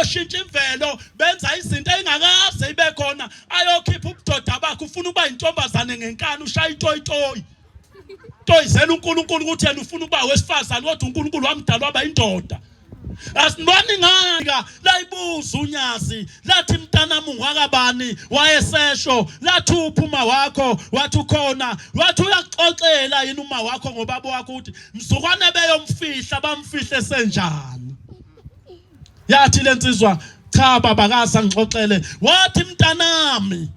Bayoshintsha imvelo, benza izinto engakaze ibe khona. Ayokhipha ubudoda bakhe, ufuna ukuba intombazane ngenkani, ushaya itoyitoyi. Toyizela uNkulunkulu ukuthi yena ufuna ukuba wesifazane, kodwa uNkulunkulu wamdala waba indoda. Asiniboni ngani layibuza unyazi lathi mntanami ungwakabani, wayesesho lathi uphi uma wakho, wathi ukhona, wathi uyakuxoxela yini uma wakho ngobaba wakho ukuthi mzukwane beyomfihla bamfihle senjani. Yathi lensizwa cha baba kaze angixoxele, wathi mntanami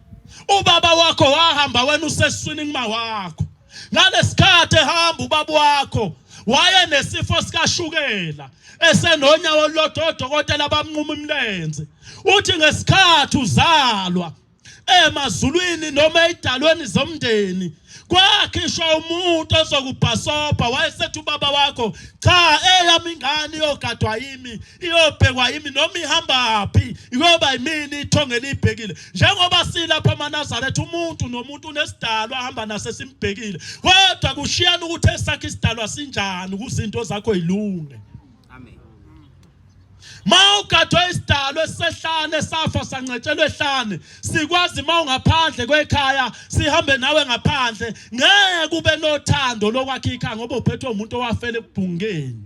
ubaba wakho wahamba wena useswini kuma wakho. Ngalesikhathi ehamba ubaba wakho wayenesifo sikashukela esenonyawo olulodwa, odokotela bamnquma imilenze. Uthi ngesikhathi uzalwa emazulwini noma ey'dalweni zomndeni kwakhishwa umuntu ozokubhasobha, wayesethi ubaba wakho cha eyami ingane iyogadwa yimi, iyobhekwa yimi, noma ihambaphi iyoba yimini ithongo elibhekile. Njengoba silapha amaNazaretha, umuntu nomuntu unesidalwa ahamba naso esimbhekile, kodwa kushiyana ukuthi esakhe isidalwa sinjani ukuze into zakho ilunge. Amen. Mawugadwe isidalwa esisehlane safa sancetshelwe ehlane, sikwazi mawungaphandle kwekhaya sihambe nawe ngaphandle, ngeke ube nothando lokwakha ikhaya ngoba uphethwe umuntu owafela ekubhungeni.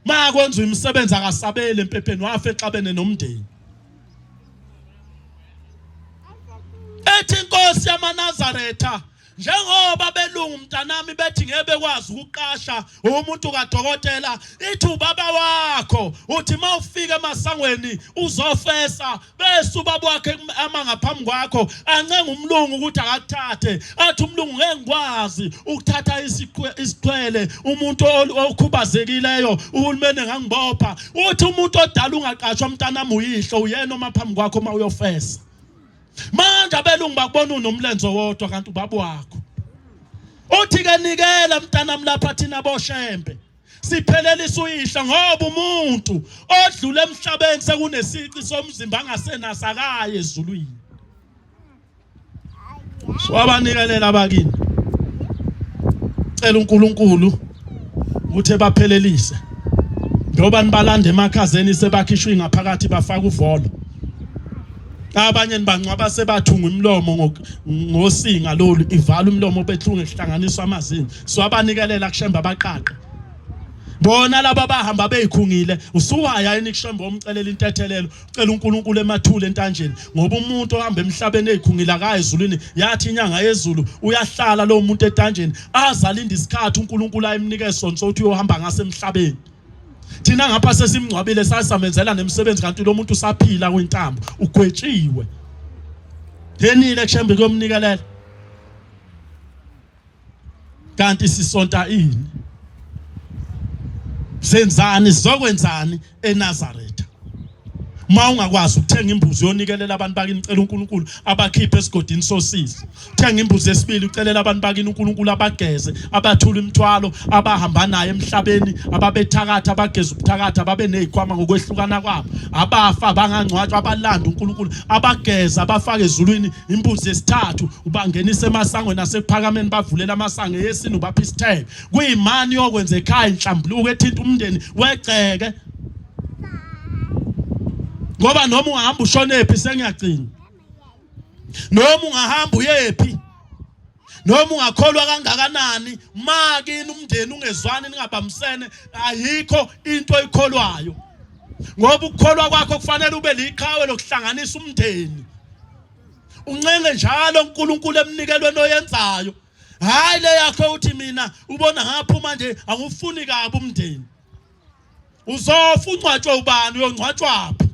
Makwenza imisebenzi akasabeli empepheni, wafa exabene nomndeni. Ethi inkosi yamaNazaretha, njengoba belungu mntanami bethi ngeke bekwazi ukuqasha umuntu kadokotela, ithi ubaba wakho uthi mawufika emasangweni uzofesa, bese ubaba wakhe ama ngaphambi kwakho ancenga umlungu ukuthi akakuthathe, athi umlungu ngeke ngikwazi ukuthatha isiqhwele umuntu okhubazekileyo, uhulumeni engangibopha. Uthi umuntu odala ungaqashwa mntanami uyihlo, uyena oma phambi kwakho uma uyofesa. Manje abelungu bakubona unomlenze wodwa kanti ubaba wakho. Uthi ke nikela mntanami lapha thina boshembe siphelelisa uyihlo, ngoba umuntu odlule emhlabeni sekunesici somzimba angasenaso akaye ezulwini. Siwabanikelela abakini, cela uNkulunkulu ukuthi ebaphelelise, njengoba nibalanda emakhazeni sebakhishwa ingaphakathi bafaka uvolo, abanye nibangcwaba sebathunga imilomo ngosinga lolu ivala umlomo bethunge kuhlanganiswa amazinyo. Siwabanikelela kuShembe abaqaqe bona laba bahamba beyikhungile. Usuwaya yini kuShembe omcelela intethelelo, ucela uNkulunkulu emathule entanjeni, ngoba umuntu ohamba emhlabeni eyikhungile akayi ezulwini. Yathi inyanga yezulu uyahlala lo muntu entanjeni azalinda isikhathi uNkulunkulu ayimnike sona sokuthi uyohamba ngase emhlabeni. Thina ngapha sesimngcwabile sasamenzela nemisebenzi, kanti lo muntu usaphila kwintambo, ugwetshiwe. Henile kuShembe kuyomnikelela. Kanti sisonta ini? Senzani, sizokwenzani eNazaretha? Uma ungakwazi ukuthenga imbuzi yonikelela abantu bakini, cela uNkulunkulu abakhiphe esigodini sosizi. Thenga imbuzi esibili ucelela abantu bakini uNkulunkulu abageze, abathula imithwalo abahamba nayo emhlabeni, ababethakatha abageza ubuthakatha, ababe nezikhwama ngokwehlukana kwabo, abafa abangangcwatshwa, abalanda uNkulunkulu abageza abafake ezulwini. Imbuzi yesithathu ubangenisa emasangweni asekuphakameni, bavulela amasango eyesine ubapha isithebe. Kuyimani yokwenza ekhaya inhlambuluko ethinta umndeni wegceke, ngoba noma ungahamba ushonephi sengiyagcina, noma ungahamba uyephi, noma ungakholwa kangakanani, makini umndeni ungezwani ningabambisene, ayikho into oyikholwayo, ngoba ukukholwa kwakho kufanele ube liqhawe lokuhlanganisa umndeni, uncenge njalo uNkulunkulu emnikelweni oyenzayo. Hayi le yakho uthi mina ubona ngaphuma nje angufuni kabi umndeni. Uzofa ungcwatshwe ubani, uyongcwatshwaphi?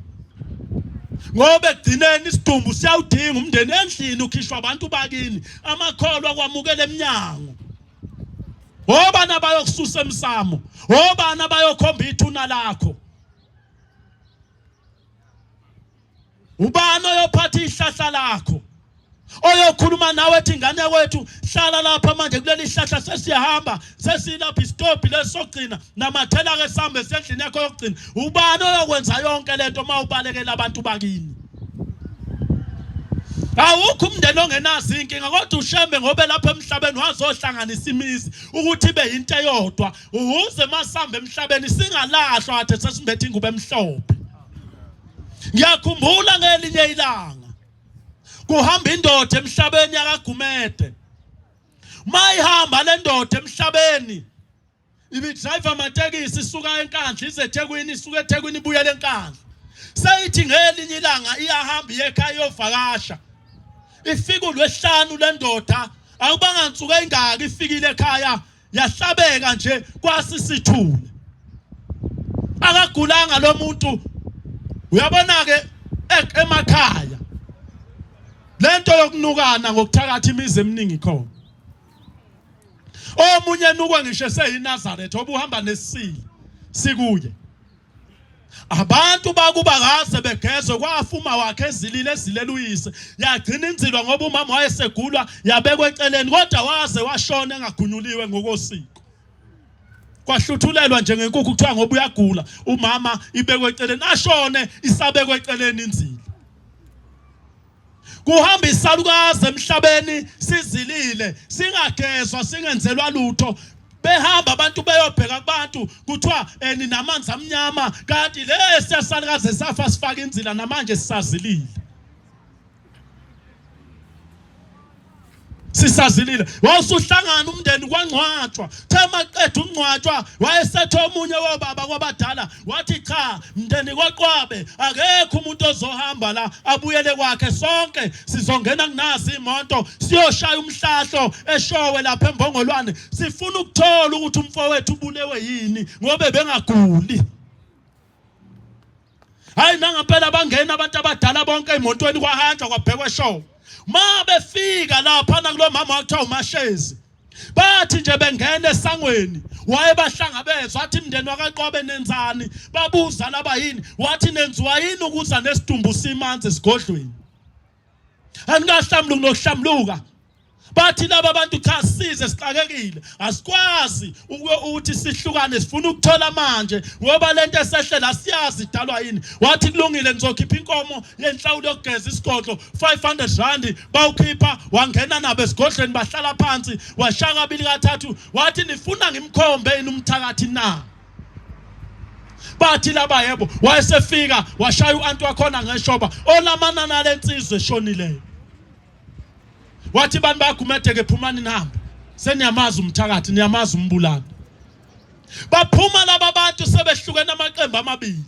Ngoba ekugcineni isidumbu siyawudinga umndeni, endlini ukhishwa abantu bakini, amakholwa kwamukela eminyango. Obani abayokususa emsamo? Obani abayokhomba ithuna lakho? Ubani oyophatha ihlahla lakho? Oyokhuluma nawe ethi ingane yakwethu hlala lapha manje kuleli hlahla, sesiyahamba sesilapha isitobhi lesogcina, namathela ke sambe sendlini yakho yokugcina. Ubani oyokwenza yonke lento uma ubalekela abantu bakini? Awukho umndeni ongenazo inkinga, kodwa uShembe ngoba lapha emhlabeni wazohlanganisa imizi ukuthi ibe yinto eyodwa, ukuze masihamba emhlabeni singalahlwa kade sesimbethe ingubo emhlophe. Ngiyakhumbula ngelinye ilanga kuhamba indoda emhlabeni yakaGumede. Mayihamba le ndoda emhlabeni ibidrayiva amatekisi isuka eNkandla ize eThekwini, isuka eThekwini ibuyele eNkandla. Seyithi ngelinye ilanga iyahamba iye ekhaya iyovakasha. Ifika uLwesihlanu le ndoda, akubanga nsuku eyingaki ifikile ekhaya yahlabeka nje kwasisithule. Akagulanga lo muntu. Uyabona ke emakhaya lento yokunukana ngokuthakatha imizi eminingi khona. Omunye enukwe ngisho eseyiNazaretha obuhamba nesili sikuye. Abantu bakuba kaze begezwe kwafa uma wakhe ezilile ezilela uyise yagcina inzilwa ngoba umama wayesegulwa yabekwa eceleni kodwa waze washona engagunyuliwe ngokosiko. Kwahluthulelwa nje ngenkukhu kuthiwa ngoba uyagula umama ibekwe eceleni ashone isabekwe eceleni inzilo. Kuhamba isalukazi emhlabeni sizilile singagezwa singenzelwa lutho behamba abantu beyobheka kubantu kuthiwa eh, ninamanzi amnyama kanti lesiya salukazi safa sifaka inzila namanje sisazilile sisazilile. Wawusuhlangana umndeni kwangcwatshwa, the maqeda ukungcwatshwa wayesethe omunye wobaba kwabadala wathi cha mndeni kwaQwabe akekho umuntu ozohamba la abuyele kwakhe, sonke sizongena kunazi imoto siyoshaya umhlahlo eshowe lapha eMbongolwane, sifuna ukuthola ukuthi umfowethu ubulewe yini ngoba bengaguli. Hayi nangempela bangena abantu abadala bonke emotweni kwahanjwa kwabhekwa eshow. Ma befika lapha nakulo mama wakuthiwa uMashezi. Bathi nje bengena esangweni wayebahlangabeza wathi mndeni wakaQwabe nenzani? Babuza laba yini? Wathi nenziwa yini ukuza nesidumbu simanzi esigodlweni? Anikahlambuluki nokuhlambuluka. Bathi laba abantu cha size sixakekile asikwazi ukuthi sihlukane sifuna ukuthola manje ngoba lento esehlela asiyazi idalwa yini. Wathi kulungile ngizokhipha inkomo yenhlawulo yokugeza isigodlo 500 rand. Bawukhipha wangena nabo esigodlweni bahlala phansi washaka kabili kathathu wathi nifuna ngimkhombe yini umthakathi na? Bathi laba yebo. Wayesefika washaya u-anti wakhona ngeshoba olamana nalensizwa eshonileyo. Wathi bantu baGumedeke phumani nihambe, seniyamazi umthakathi, niyamazi umbulali. Baphuma laba bantu sebehlukene amaqembu amabili,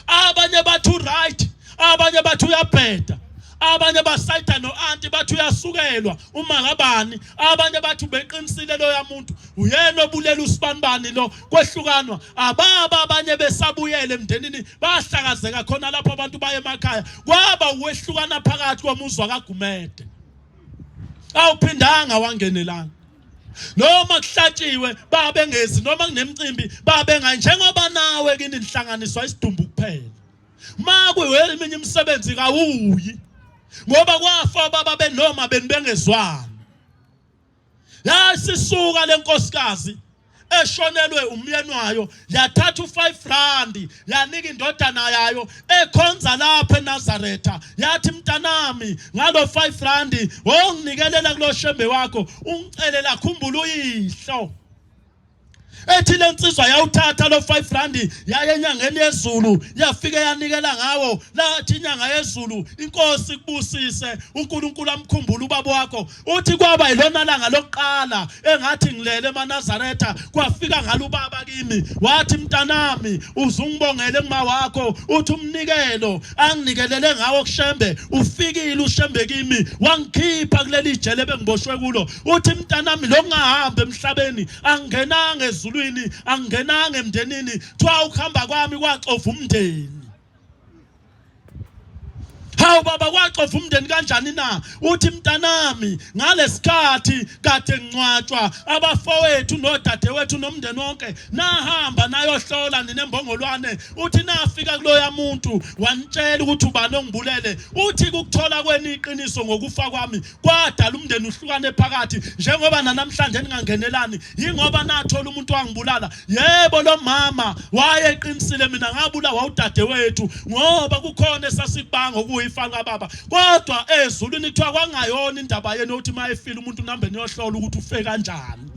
abanye bathi uright, abanye bathi uyabheda, abanye basayida no-anti bathi uyasukelwa uma ngabani, abanye bathi ubeqinisile loya muntu uyena obulela usibanibani lo. Kwehlukanwa ababa abanye besabuyele emndenini bahlakazeka khona lapho abantu baye emakhaya, kwaba ukwehlukana phakathi komuzwa kaGumede. Awuphindanga wangenelana noma kuhlatshiwe babengezi noma kunemicimbi babengayi, njengoba nawe kini nihlanganiswa isidumbu kuphela. Ma kuyeminye imisebenzi kawuyi ngoba kwafa baba benoma beni bengezwani. Yasisuka lenkosikazi eshonelwe umyeni wayo yathatha u5 rand yanika indodana yayo ekhonza lapha eNazaretha, yathi mntanami ngalo 5 rand wonginikelela kulo shembe wakho ungicelela khumbula uyihlo. Ethi lensizwa yawuthatha lo 5 rand yaye enyangeni yezulu yafike yanikela ngawo, lathi inyanga yezulu inkosi ikubusise uNkulunkulu amkhumbule ubaba wakho. Uthi kwaba yilona langa lokuqala engathi ngilele emaNazaretha kwafika ngalo ubaba kimi wathi mntanami uzungibongele kuma wakho, uthi umnikelo anginikelele ngawo kuShembe ufikile uShembe kimi wangikhipha kuleli jele bengiboshwe kulo. Uthi mntanami lokungahamba emhlabeni angingenanga ezulwini angingenanga emndenini, kuthiwa ukuhamba kwami kwaxova umndeni. Hawu baba kwaxova umndeni kanjani na? Uthi mntanami ngalesikhathi kade ngcwatshwa abafowethu nodadewethu nomndeni wonke nahamba nayohlola ninembongolwane. Uthi nafika kuloya muntu wanitshela ukuthi ubani ongibulele. Uthi kukuthola kwenu iqiniso ngokufa kwami kwadala umndeni uhlukane phakathi, njengoba nanamhlanje ningangenelani yingoba nathola umuntu wangibulala. Yebo lo mama wayeqinisile, mina ngabulawa udadewethu ngoba kukhona esasikubanga okuyifa kababa, kodwa ezulwini kuthiwa kwangayona indaba yenu ukuthi mayefile umuntu nihambe niyohlola ukuthi ufe kanjani.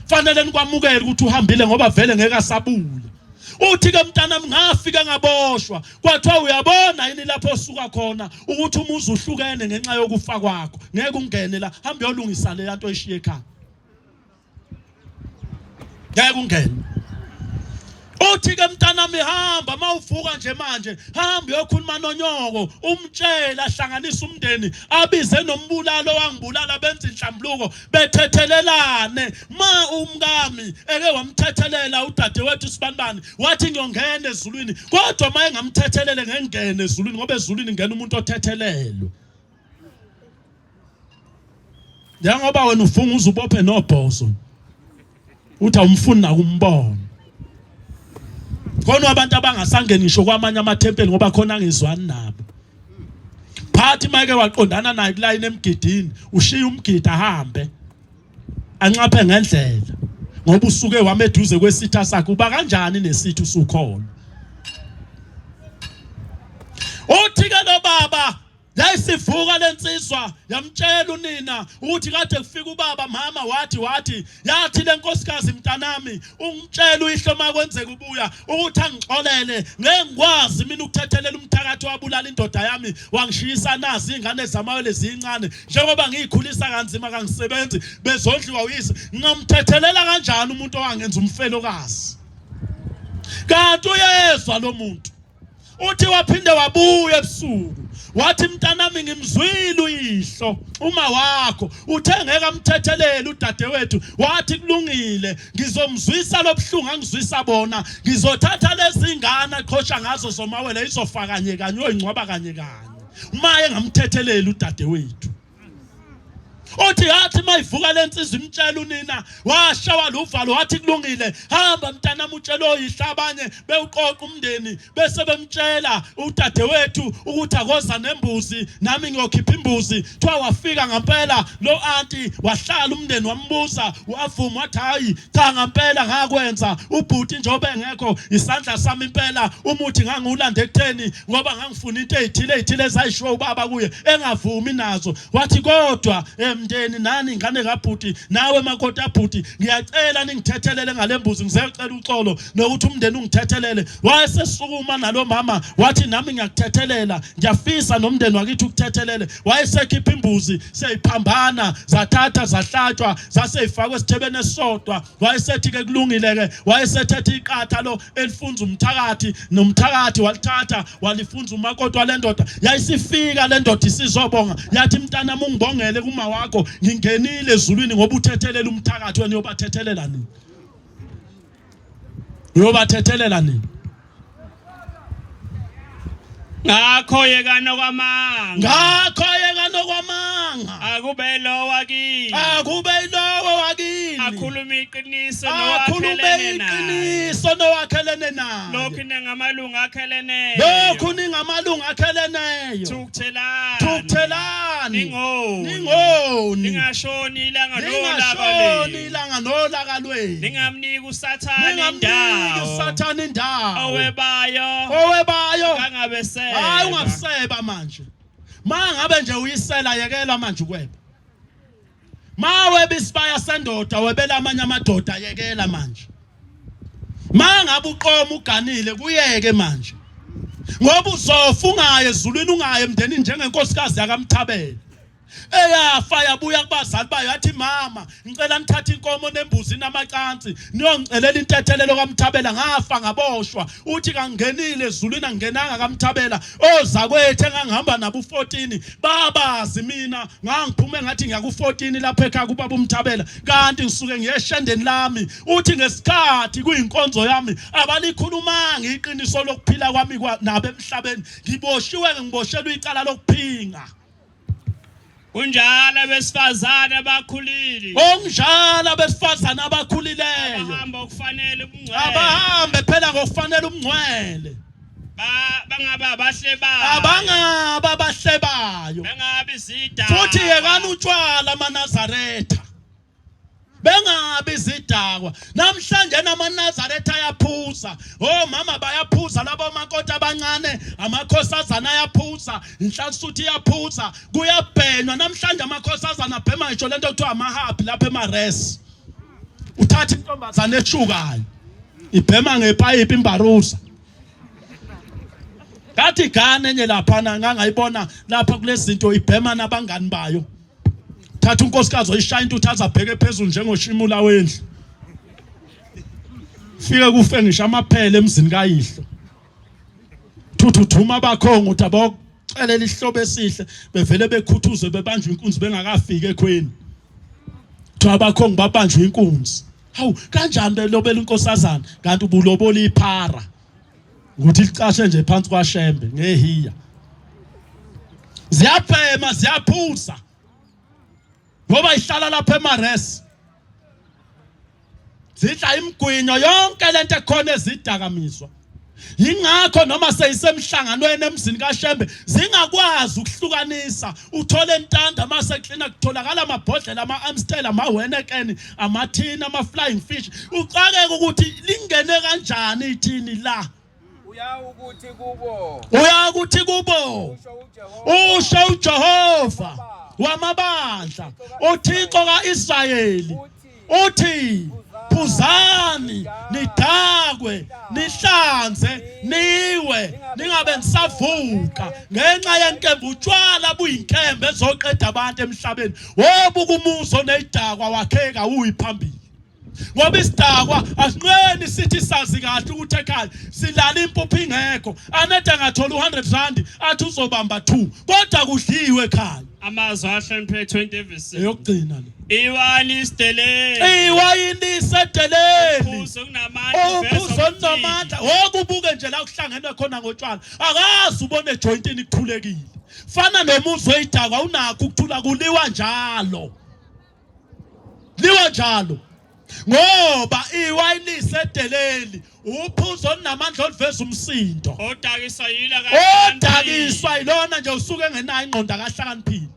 Fanele nikwamukele ukuthi uhambile ngoba vele ngeke asabuya. Uthi ke mntanami ngafika ngaboshwa, kwathiwa uyabona yini lapho osuka khona ukuthi umuzi uhlukene ngenxa yokufa kwakho, ngeke ungene la, hamba uyolungisa le nto oyishiye ekhaya. Ngeke ungene. Uthi ke mntanami hamba mawuvuka nje manje hamba uyokhuluma nonyoko umtshele ahlanganise umndeni abize nombulalo owangibulala benze inhlambuluko bethethelelane ma umkami eke wamthethelela udadewethu sibanibani wathi ngiyongena ezulwini kodwa uma engamthethelele ngengene ezulwini ngoba ezulwini ngena umuntu othethelelwe njengoba wena ufunga uze ubophe nobhozo uthi awumfuni nakumbona khona abantu abangasangeni ngisho kwamanye amathempeli ngoba khona angizwani nabo phathi make waqondana naye kulayini emgidini ushiya umgidi ahambe anxaphe ngendlela ngoba usuke wame eduze kwesitha sakhe uba kanjani nesitha usukhona uthi ke lo baba Yayisivuka lensizwa yamtshela unina ukuthi kade kufika ubaba mama wathi wathi yathi lenkosikazi mntanami ungitshela uyihlo makwenzeka ubuya ukuthi angixolele ngeke ngikwazi mina ukuthethelela umthakathi wabulala indoda yami wangishiyisa nazi ingane zamawele zincane njengoba ngiyikhulisa kanzima kangisebenzi bezondliwa uyise ngingamthethelela kanjani umuntu owangenza umfelokazi kanti uyezwa lo muntu Uthi waphinde wabuya ebusuku wathi mntanami ngimzwile uyihlo uma wakho uthe ngeke amthethelele udadewethu wathi kulungile ngizomzwisa lobuhlungu angizwisa bona ngizothatha lezi ngane aqhosha ngazo zomawele izofa kanye kanye oyingcwaba kanye kanye uma engamthetheleli udadewethu Uthi yathi mayivuka lensizwa imtshela unina washawa luvalo wathi kulungile hamba mntanami utshela oyihla abanye bewuqoqa umndeni bese bemtshela udadewethu ukuthi akoza nembuzi nami ngiyokhipha imbuzi kuthiwa wafika ngampela lo anti wahlala umndeni wambuza wavuma wathi hayi cha ngampela ngakwenza ubhuti njengoba engekho isandla sami impela umuthi ngangiwulanda ekutheni ngoba ngangifuna into ezithile ezithile ezayishiwo ubaba kuye engavumi nazo wathi kodwa emndeni nani ingane kabhuti nawe makoti abhuti ngiyacela ningithethelele ngalembuzi ngizocela uxolo nokuthi umndeni ungithethelele wayesesukuma nalomama wathi nami ngiyakuthethelela ngiyafisa nomndeni wakithi ukuthethelele wayesekhipha imbuzi seyiphambana zathatha zahlatshwa zaseyifakwe esithebeni esisodwa wayesethi ke kulungile ke wayesethetha iqatha lo elifunza umthakathi nomthakathi walithatha walifunza umakoti walendoda yayisifika lendoda isizobonga yathi mntanami ungibongele kuma wakho ngingenile ezulwini ngoba uthethelela umthakathi wena uyobathethelela nini uyobathethelela nini Ngakho yekani okwamanga. Ngakho yekani okwamanga. Akube lowo wakini. Akube lowo wakini. Akhulume iqiniso Akhulume nowakhelene naye. iqiniso nowakhelene naye. Lokhu ningamalungu akheleneyo. Lokhu ningamalungu akheleneyo. Thukuthelani. Thukuthelani. Ningoni. Ningoni. Ningashoni ilanga nolaka Ningashoni lwenu. ilanga nolaka lwenu. Ningamniki uSathane Ningamniki indawo. uSathane indawo. Owebayo. Owebayo. Kangabeseba. Hayi ungabuseba manje. Ma ngabe nje uyisela yekela manje ukweba. Ma weba isibaya sendoda webela amanye amadoda yekela manje. Ma ngabe uqoma uganile kuyeke manje. Ngoba uzofa ungaye ezulwini ungaye emndenini njengenkosikazi yakamthabela. Eyafa yabuya kubazali bayo yathi mama ngicela nithathe inkomo nembuzi namacansi niyongicelela intethelelo kaMthabela ngafa ngaboshwa uthi kangenile ezulwini angenanga kaMthabela ozakwethu engangihamba nabo u14 babazi mina ngangiphume ngathi ngiya ku14 lapha ekhaya kubaba uMthabela kanti ngisuke ngiye eshendeni lami uthi ngesikhathi kuyinkonzo yami abalikhulumanga iqiniso lokuphila kwami nabo emhlabeni ngiboshiwe ngiboshelwe icala lokuphinga Kunjalo abesifazane abakhulile. Okunjalo abesifazane abakhulileyo. Abahamba okufanele ubungcwele. Abahambe phela ngokufanele ubungcwele. Ba bangaba abahlebayo. Abangaba abahlebayo. Bengabi izidakwa. Futhi yekani utshwala amaNazaretha. Bengabi izidakwa. Namhlanje namaNazaretha ayaphuza. Omama bayaphuza labo makoti abancane, amakhosazana ayaphuza, inhlansuthi iyaphuza, kuyabhenywa namhlanje amakhosazana abhema ngisho lento kuthiwa amahappy lapha emares. Uthatha intombazane eshukayo. Ibhema ngepayipi imbaruza. Ngathi igane enye laphana ngangayibona lapha kulezinto ibhema nabangani bayo. Thatha unkosikazi oyishaya intuthu azabheke phezulu njengoshimula wendlu. Fike kufe ngisho amaphele emzini kayihlo. Thuthuthuma abakhongo ukuthi abokucelela isihlobo esihle bevele bekhuthuze bebanjwe inkunzi bengakafiki ekhweni. Kuthiwa abakhongi babanjwe inkunzi. Hawu kanjani belobela inkosazana kanti ubulobola iphara. Ukuthi licashe nje phansi kwaShembe ngehiya. Ziyabhema ziyaphuza. Ngoba ihlala lapha emares. Zidla imigwinyo yonke lento ekhona ezidakamizwa. Yingakho noma seyisemhlanganweni emzini kaShembe zingakwazi ukuhlukanisa uthole intanda mase klina kutholakala amabhodlela ama-Amstel ama-Heineken amathini ama-flying fish uxakeke ukuthi lingene kanjani ithini la. Uyawukuthi kubo. Uyakuthi kubo. Usho uJehova wamabandla uThixo kaIsrayeli uthi phuzani nidakwe nihlanze niwe ningabe nisavuka ngenxa yenkemba utshwala buyinkemba ezoqeda abantu emhlabeni wobuka umuzi oneyidakwa wakheka uyi phambili ngoba isidakwa asinqeni sithi sazi kahle ukuthi ekhaya silala impuphu ingekho anethe angathola u-100 rand athi uzobamba 2 kodwa kudliwe ekhaya. Amazwi ahloniphe 20 verse Eyokugcina le. Iwayini isideleli. Iwayini isedeleli. Uphuzo kunamandla. Uphuzo olunamandla. Woke ubuke nje la kuhlangenwe khona ngotshwala. Akazi ubone ejoyintini kuthulekile. Fana nomuzi oyidakwa unakho ukuthula kuliwa njalo. Liwa njalo. Ngoba iwayini lisedeleli. Uphuzo olunamandla oluveza umsindo. Odakiswa yila Odakiswa yilona nje usuke engenayo ingqondo akahlakaniphile.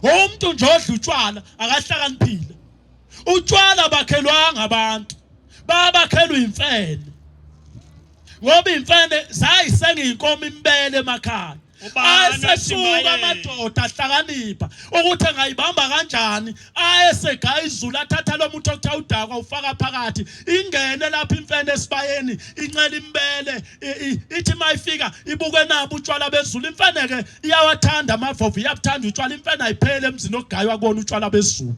Umuntu nje odla utshwala akahlakaniphile. Utshwala bakhelwanga abantu. Babakhelwa imfene. Ngoba imfene zayisenga inkomo imbele emakhaya. Ayesesuka amadoda ahlakanipha ukuthi angayibamba kanjani ayesegaya izulu athatha lo muntu okuthiwa udakwa ufaka phakathi ingene lapha imfene esibayeni incela imbele ithi mayifika ibuke nabo utshwala bezulu imfene ke iyawathanda amavovo iyabuthanda utshwala imfene ayiphele emzini okugaywa kuwona utshwala bezulu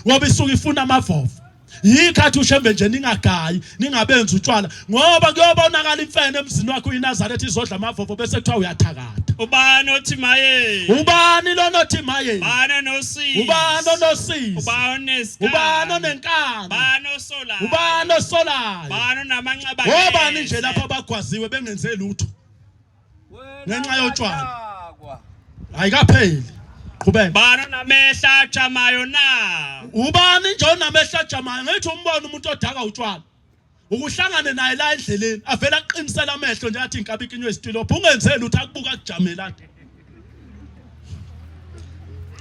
ngoba isuke ifuna amavovo yikho athi ushembe nje ningagayi ningabenzi utshwala ngoba kuyobonakala imfene emzini wakho uyiNazaretha izodla amavovo bese kuthiwa uyathakatha. Ubani othi maye? Ubani lona othi maye? Ubani onosizi? Ubani onosizi? Ubani onesikani? Ubani onenkani? Ubani osolayo? Ubani osolayo? Ubani onamanxeba? Obani nje lapho abagwaziwe bengenze lutho ngenxa yotshwala? Ayikapheli. Qhubeka. Ubani onamehlo ajamayo na? Ubani nje onamehlo ajamayo? Ngithi umbona umuntu odaka utshwala. Ukuhlangane naye la endleleni avele aqinisela amehlo nje athi inkabi ikinywe isitilopho ungenzeli ukuthi akubuka akujamela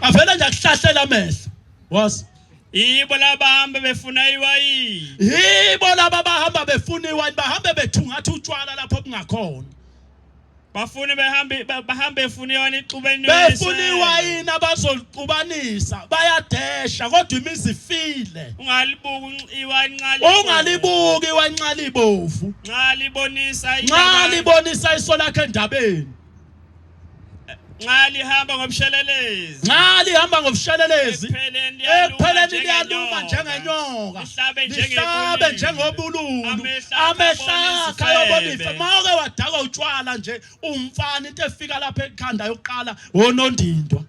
avele nje akuhlahlela amehlo was Yibo labahamba befuna iwayini. Yibo laba bahamba befuna iwayini bahambe bethungatha utshwala lapho kungakhona. Bafune behambe bahambe befuna iwayini ixubeni. Befuna iwayini abazolixubanisa bayadesha kodwa imizi ifile. Ungalibuki iwayini nxa Ungalibuki iwayini nxa libovu. Nxa libonisa Nxa libonisa iso lakhe endabeni. Nxa lihamba ngobushelelezi. Nxa lihamba ngobushelelezi. Ekupheleni liyaluma njengenyoka. Lihlabe njengobululu. Amehlo akhe ayobona ifa. Mawuke wadakwa utshwala nje umfana into efika lapha ekhanda yokuqala wonondindwa.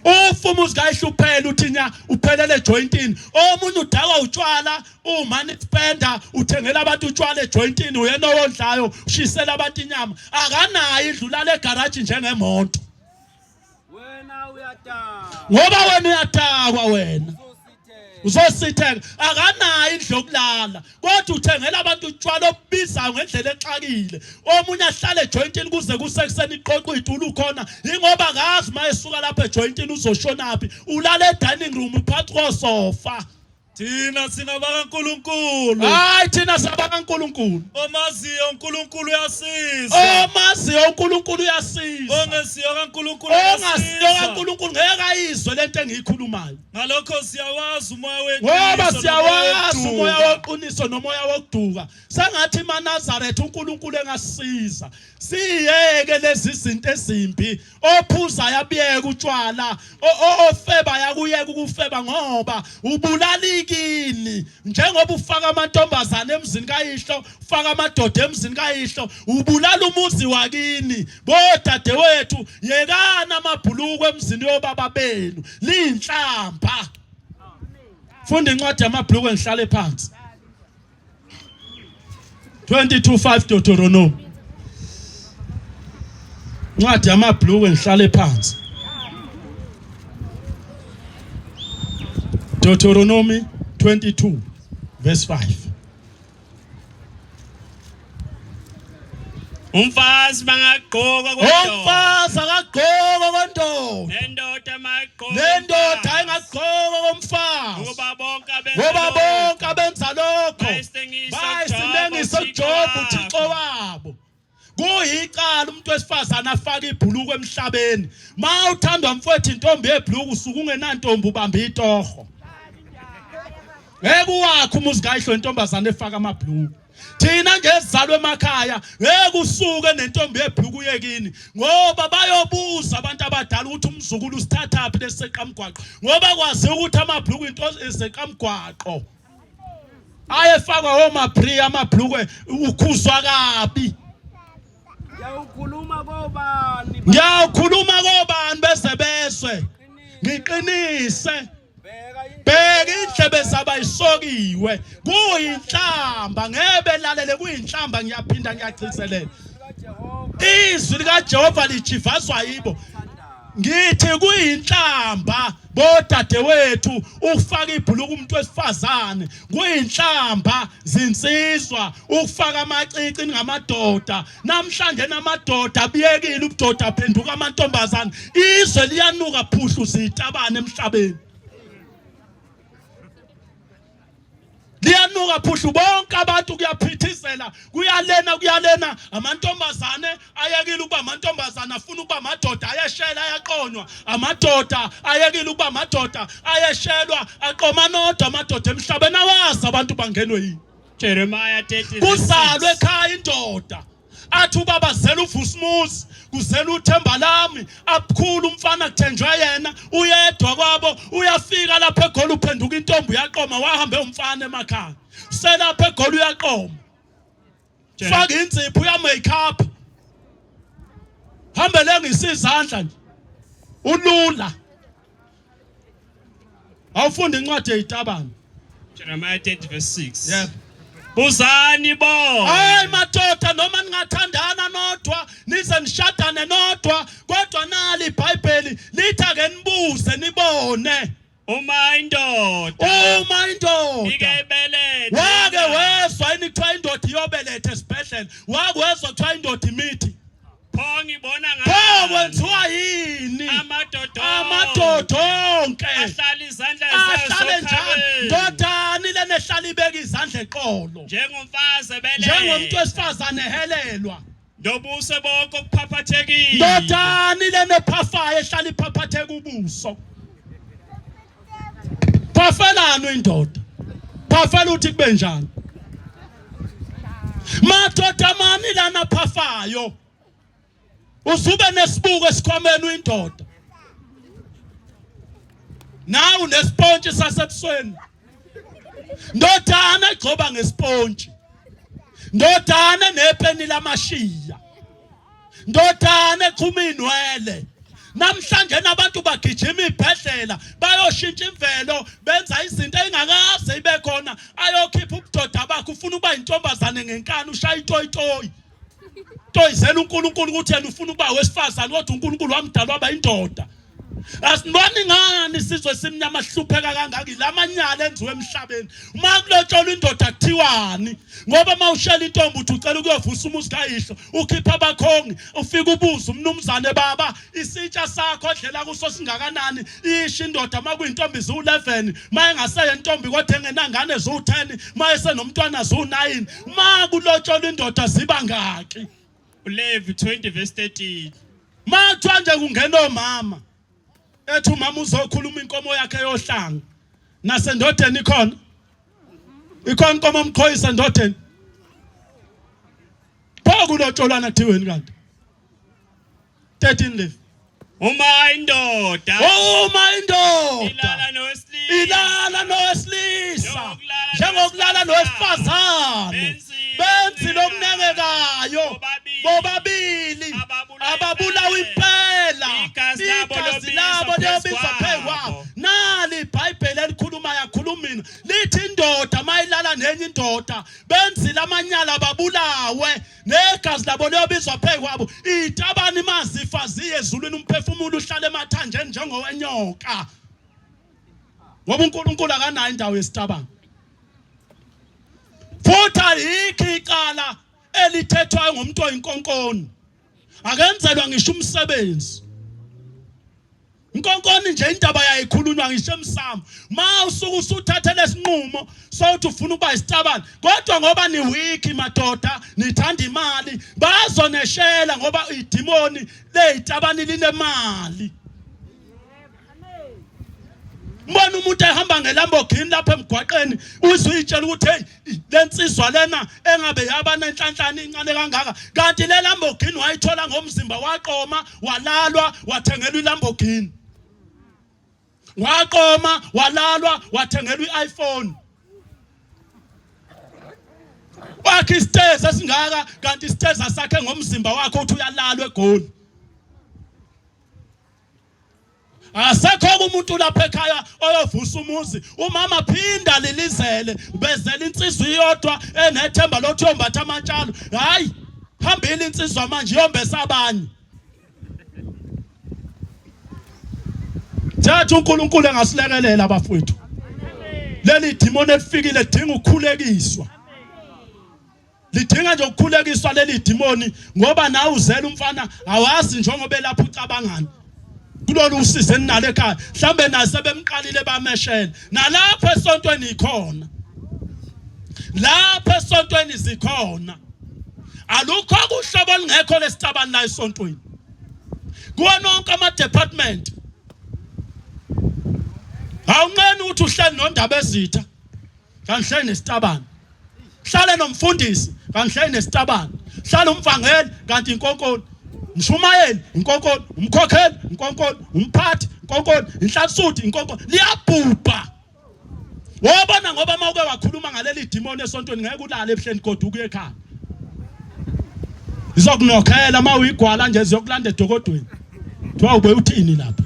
Ufa umuzi kayihluphela uthi nya uphelele ejoyintini. Omunye udakwa utshwala umani spender uthengela abantu utshwala ejoyintini uyena owondlayo ushisela abantu inyama. Akanayo indlu lala egaraji njengemonto. Wena uyadakwa. Ngoba wena uyadakwa wena. Uzositheka akanayo indlu yokulala kodwa uthengela abantu utshwala obubizayo ngendlela exakile omunye ahlale ejoyintini kuze kusekuseni iqoqo itulo ukhona ingoba akazi uma esuka lapha ejoyintini uzoshonaphi ulala e-dining room phansi kosofa. Thina singabakaNkulunkulu. Hayi thina sabakaNkulunkulu. Omaziyo uNkulunkulu uyasiza. Omaziyo uNkulunkulu uyasiza. Ongesiyo kaNkulunkulu Ongasiyo kaNkulunkulu ngeke ayizwe lento engiyikhulumayo. Ngalokho siyawazi umoya weqiniso. Ngoba siyawazi umoya weqiniso nomoya wokuduka. Sengathi maNazaretha uNkulunkulu engasisiza. Siyeke lezi zinto ezimbi ophuza yabuyeka utshwala ofeba yakuyeka ukufeba ngoba ubulalikini njengoba ufaka amantombazane emzini kayihlo ufaka amadoda emzini kayihlo ubulala umuzi wakini bodadewethu yekana amabhuluku emzini yobaba benu liyinhlamba funda incwadi yamabhuluku engihlale phansi 22:5 Deuteronomy. Incwadi yamabhluku ngihlale phansi. Deuteronomy 22 verse 5. Umfazi bangagqoka kwendoda. Umfazi akagqoka kwendoda. Nendoda mayigqoka. Nendoda ingagqoka komfazi. Ngoba bonke abenza Ngoba bonke abenza lokho bayisinengiso bayisinengiso kuJob uThixo wabo. Kuyicala umuntu wesifazane afake ibhuluku emhlabeni. Ma uthandwa mfowethu intombi yebhuluku usuke ungenantombi ubamba itoho. Ngeke uwakhe umuzi kayihlo intombazane efaka amabhuluku. Thina nje esizalwe emakhaya ngeke usuke nentombi yebhluku uye kini ngoba bayobuza abantu abadala ukuthi umzukulu usithathaphi leseqamgwaqo ngoba kwaziwa ukuthi amabhluku into eseqamgwaqo ayefakwa omabri amabhlukwe ukhuzwa kabi Ngiyawukhuluma kobani ngiyawukhuluma kobani bese bezwe ngiqinise Bheka indlebe zabayisokiwe kuyinhlamba ngeke belalele kuyinhlamba ngiyaphinda ngiyagcizelela izwi likaJehova lijivazwa yibo ngithi kuyinhlamba bodadewethu ukufaka ibhuluku umuntu wesifazane kuyinhlamba zinsizwa ukufaka amacici ningamadoda namhlanje namadoda abiyekile ubudoda aphenduka amantombazane izwe liyanuka phuhlu zitabane emhlabeni liyanuka phuhlu bonke abantu kuyaphithizela kuyalena kuyalena amantombazane ayekile ukuba amantombazane afuna ukuba amadoda ayeshela ayaqonywa amadoda ayekile ukuba amadoda ayeshelwa aqoma nodwa amadoda emhlabeni awazi abantu bangenwe yini Jeremiah 30 kuzalwe ekhaya indoda athi ubaba zela uvusumuzi kuzela uthemba lami abukhulu umfana kuthenjwa yena uyedwa kwabo uyafika lapha egoli uphenduka intombi uyaqoma wahambe umfana emakhaya selapha egoli uyaqoma faka insipho uya make up hambele ngisizandla nje ulula Awufunda incwadi yezitabane. Jeremiah 30 verse 6. Yebo. Buzani bo. Hayi madoda noma ningathandana nodwa nize nishadane nodwa kodwa nali iBhayibheli lithi ake nibuze nibone. Uma indoda Uma indoda ike ibelethe wake wezwa yini kuthiwa indoda iyobeletha esibhedlela wake wezwa kuthiwa indoda imithi Pho ngibona Pho ngani kwenziwa yini? Amadoda Amadoda onke ahlala izandla ahlale njani? zawo Ndodani lena ehlala ibeka izandla eqolo njengomfazi ebelethe njengomuntu wesifazane ehelelwa. nobuso bonke okuphaphathekile Ndodani lena ephafayo ehlala iphaphatheka ubuso. Phafelani indoda. Phafela uthi kube njani? Madoda mani lana phafayo. Usube nesibuko esikhwameni uyindoda. Nawe unespontshi sasebusweni. Ndodana egcoba ngespontshi. Ndodana nepeni lamashiya. Ndodana exhuma inwele. Namhlanje nabantu bagijima ibhedlela bayoshintsha imvelo benza izinto engakaze ibe khona ayokhipha ubudoda bakhe ufuna ukuba intombazane ngenkani ushaya itoyitoyi toyizela uNkulunkulu ukuthi yena ufuna ukuba wesifazane kodwa uNkulunkulu wamdala waba indoda Asiniboni ngani isizwe simnyama sihlupheka kangaka lamanyala enziwe emhlabeni. Uma kulotsholwa indoda kuthiwani? Ngoba uma ushela intombi uthi ucela ukuyovusa umuzi kayihlo, ukhipha abakhongi, ufike ubuze umnumzane baba, isitsha sakho odlela kuso singakanani? Isho indoda uma kuyintombi ziwu-11, uma engaseye intombi kodwa engenangane ziwu-10, uma esenomntwana ziwu-9. Uma kulotsholwa indoda ziba ngaki? uLevi 20 verse 13. Uma kuthiwa nje kungena omama ethi umama uzokhuluma inkomo yakhe yohlanga nasendodeni ikhona ikhona inkomo omqhoyisa endodeni pho kulotsholwana kuthiweni kanti 13 live Uma indoda uma indoda ilala nowesilisa ilala nowesilisa njengokulala nowesifazane benzile okunengekayo bobabili ababulawa impela igazi labo liyobizwa phezu kwabo nali ibhayibheli elikhuluma yakhuluma mina lithi indoda mayilala nenye indoda benzile amanyala babulawe negazi labo liyobizwa phezu kwabo itabani mazifa ziye ezulwini umphefumulo uhlale emathanjeni njengowenyoka ngoba uNkulunkulu akanayo indawo yesitabane futhi alikho icala elithethwayo ngomuntu oyinkonkoni akenzelwa ngisho umsebenzi Inkonkoni nje indaba yayikhulunywa ngisho emsamo. Ma usuke usuthathe lesinqumo sokuthi ufuna ukuba isitabane kodwa ngoba ni weak madoda nithanda imali bazoneshela ngoba idimoni lezitabane linemali. Mbona umuntu ehamba ngeLamborghini lapha emgwaqeni uze uyitshela ukuthi hey lensizwa lena engabe yaba nenhlanhlana incane kangaka kanti le Lamborghini wayithola ngomzimba waqoma walalwa wathengelwa iLamborghini waqoma walalwa wathengelwa iPhone wakhe isitezi esingaka kanti isitezi sakhe ngomzimba wakhe uthi uyalalwa egoli Asekho umuntu lapha ekhaya oyovusa umuzi. Umama phinda lilizele, ubezela insizwa iyodwa enethemba lokuthi yombatha amatshalo. Hayi, hambile insizwa manje yombesa abanye. Thatha uNkulunkulu engasilekelela bafowethu. Leli dimoni elifikile lidinga ukukhulekiswa. Lidinga nje ukukhulekiswa leli dimoni ngoba nawe uzela umfana awazi njengoba elapha ucabangani kulolu usizi eninalo ekhaya mhlambe naye sebemqalile bameshela nalapho esontweni ikhona lapho esontweni zikhona alukho kuhlobo olungekho lesicabani la esontweni kuwona onke ama department awunqeni ukuthi uhleli nondaba ezitha kangihleli nesitabane hlale nomfundisi kangihleli nesitabane hlale umvangeli kanti inkonkoni mshumayeli inkonkoni umkhokheli inkonkoni umphathi inkonkoni inhlansuthi inkonkoni liyabhubha wobona ngoba uma uke wakhuluma ngaleli dimoni esontweni ngeke ulale ebuhleni kodwa ukuye ekhaya izokunokhela uma uyigwala nje ziyokulanda edokodweni kuthiwa ube uthini lapha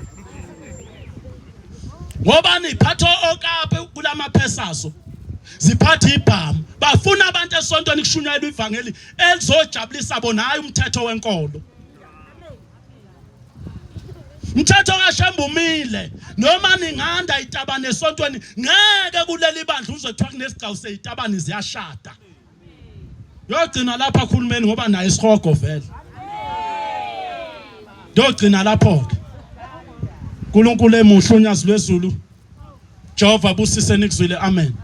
ngoba niphatha okape kulamaphesa ziphatha ibhamu bafuna abantu esontweni kushunyayelwa ivangeli elizojabulisa bona hayi umthetho wenkolo Mthetho kaShembe umile noma ninganda itabane esontweni ngeke kuleli bandla uzwe kuthiwa kunesigcawu seyitabane ziyashada Yogcina lapha khulumeni ngoba naye isihogo vele. Yogcina lapho ke. uNkulunkulu emuhle unyazi lwezulu. Jehova busise nikuzwile amen.